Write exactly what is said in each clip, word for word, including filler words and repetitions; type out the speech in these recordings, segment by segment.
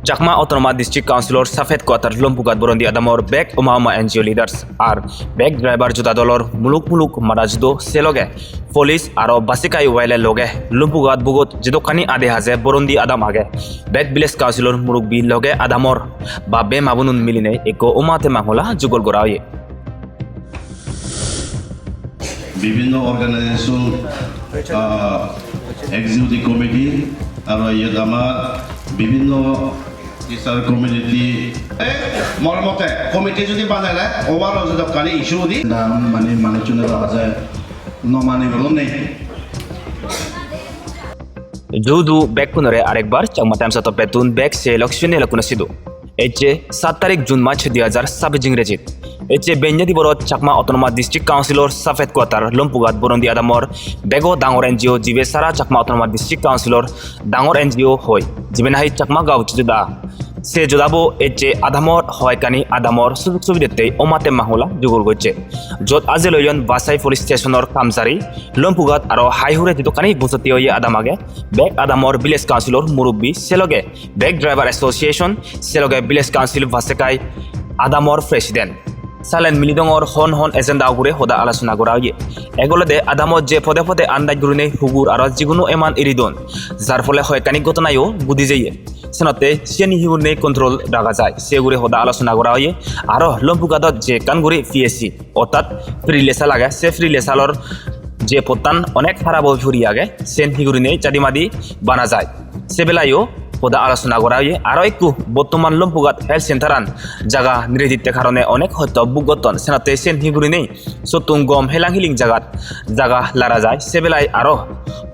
Chakma Autonomous District Councilor sub headquarter Lompughat Borondi adamor bek Oma Oma N G O leaders ar bek driver joda dolor muluk muluk mada judo, se loge police aro basekai waile loge Lompughat bugot jedokkani ade haje Borondi adam age, bek village councilor murubbi loge adamor bap-bei ma-bonun milinei ekko Oma Temmang Hola jugol gora oye. Bibhinno organization, ah, executive committee, aro iyot amar bibhinno teacher community. Eh, mor mote committee jodi banele overall jodokkani issue udi. Na, mane manuchchune aro haje no mani bolon nei. Juju bekkunore arekbar Chakma Times-o toppettun bek se lok sune lokkuno sidu. Ecche saat tarik June mas dui hajar sabbis ingrejit. Ecche benne diborot Chakma Autonomous District Councilor sub headquarter Lompughat Borondi adamor bego dangor N G O jibe sara Chakma Autonomous District Councilor dangor N G O hoi, jibe nahi Chakma Gauchhi Joda. Se jodabo ecche adamor hoyekkani adamor sujug subidettei Oma Temmang Hola jugol gocche. Jot aje loyon Vasai Police Stationor kamsari, Lompughat aro hai hure jedokkani bosotti oye adam age, bek adamor village councilor murubbi, se loge bek driver association, se loge village council basekai adamor president. Salen mili dongor hon hon agenda ugure hoda alochona gora oye. Ek olode adamot je pode pode andaj gurinei hugur aro jiguno eman eri don, jar phole hoyekkani ghotonayo gudi jeye. Senotte siyeni hi gurinei control raga jai, se ugure hoda alochona gora oye. Aro Lompughatot je ekkan guri P S C, ortat free lesal age, se free lesalor je pottan onek harap oi puri age, sen hi gurinei jadi madi bana jai, se belayo hoda alochona gora oye. Aro ekku bottoman Lompughat Health Center-an jaga nireditte karone onek hosto bhug gotton, senotte sen hi gurinei sottun gom helang hiling jagat jaga lara jai, se belai aro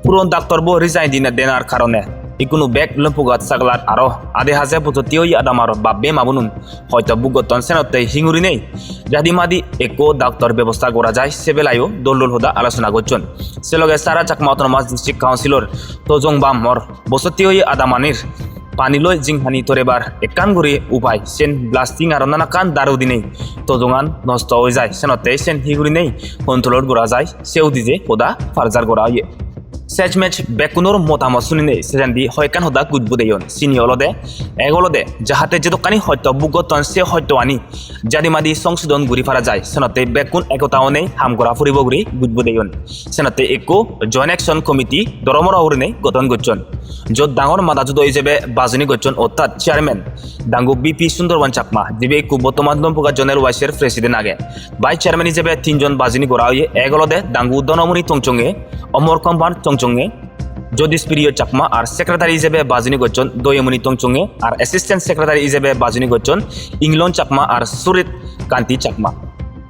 puron doctor bo resign dine denar karone ikkunu bek Lompughat Saglat aro ade haje bojotti oye adamor bap-bei ma-bonun hosto bhug gotton, senotte hi gurinei jadi madi ekko doctor bebosta gora jai, se belayo dol dol hoda alochona gocchon. Se loge sara Chakma Autonomous District Councilor Tojong bamor bosotti oye adamanir pani loi jinghani torebar ekkan guri upai, sen blasting aro nanakkan daru dinei tojongan nosto oi jai, senotte sen hi gurinei control gora jai, se udije hoda parjar gora oye. Sej mej bekkunor motamot suninei sejendi hoyekkan hoda gujbo deyon. Sini olode, ek olode jahate jedokkani hosto bhug gotton se hostoani jadi madi songsodon guri para jai, senotte bekkun ekota onei ham gora puribo guri gujbo deyon. Senotte ekko Joint Action Committee doromoro gurinei goton gocchon. Jot dangor mada judo ijebe bajoni gocchon, ortat chairman dangu B P Sundarban Chakma, jibe ekku bottoman Lompughat Zonal Y C-r president age. Vice chairman ijebe tinjon bajoni gora oye, ek olode dangu Dhanamoni Tongchangya, Amar Kumar Tongchangya, Jyotish Priya Chakma, ar secretary ijebe bajoni gocchon Dayamoni Tongchangya, ar assistant secretary ijebe bajoni gocchon Inglon Chakma ar Surit Kanti Chakma.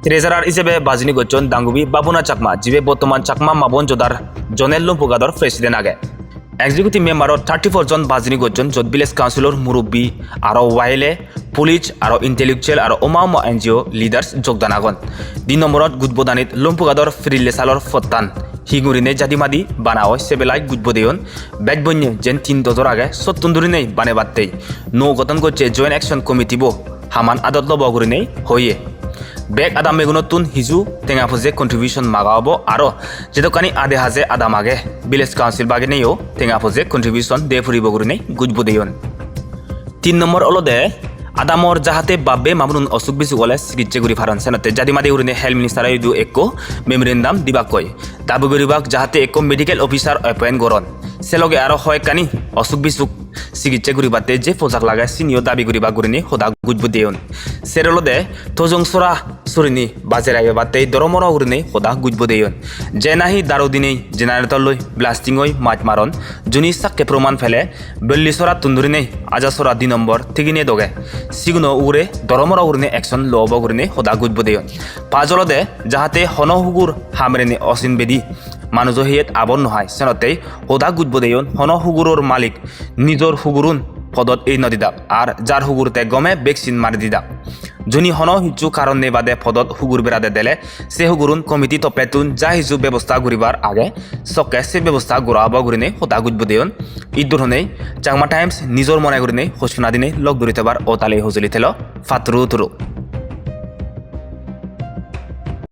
Treasurer ijebe bajoni gocchon dangubi Babuna Chakma, jibe bottoman Chakma Ma-bon Jodar Zonal Lompughator president age. Executive member-ot thirty-four jon bajoni gocchon, jot village councilor murubbi aro Y L A, police aro intellectual aro Oma Oma N G O leaders jogdan agon. Di nomborot gujbo danit Lompughator free lesalor pottan hi gurinei jadi madi bana oi, se belai gujbo deyon. Bej bonye jen tin dojor age, sottun durinei banebattei nuo goton gocche Joint Action Committee bo haman adot lobo gurinei hoye. Bek adammegunottun hiju tenga poje contribution maga obo, aro jedokkani ade haje adam age, village council bagineyo tenga poje contribution de puribo gurinei gujbo deyon. Tin nombor olode adamor jahate bap-bei ma-bonun osuk bisuk ole sikitse guri paron, senotte jadi madi gurinei health minister-e idu ekko memorandum dibakkoi. Dabi guribak jahate ekko medical officer appoint goron. Se loge aro hoyekkani osuk bisuk sikitse guribatte je pojak lage siniyo dabi guribak gurinei hoda gujbo deyon. Ser olode Tojong sora surini bajer agebatte doromoro gurinei hoda gujbo deyon. Je nahi daru dinei generator loi blasting oi maj maron, juni sakke proman pele Belli sorattun durinei Aja sora di nombor thigine doge, siguno ugure doromoro gurinei action lo obo gurinei hoda gujbo deyon. Paj olode jahate hono hugur hamereni osin bedi manujo hiyet abor no hai, senottei hoda gujbo deyon, hono huguror malik nijor hugurun podot ei no didak, ar jar hugur te gome vaccine mari didak. Juni hono hissu karon nei bade podot hugur berade dele, se hugurun committee toppettun ja hissu bebosta guribar age, sokke se bebosta gora obo gurinei hoda gujbo deyon. Iddur honei Changma Times nijor mone gurinei hochpana dinei lok duri tebar o tale hojoli telo. Patturu turu.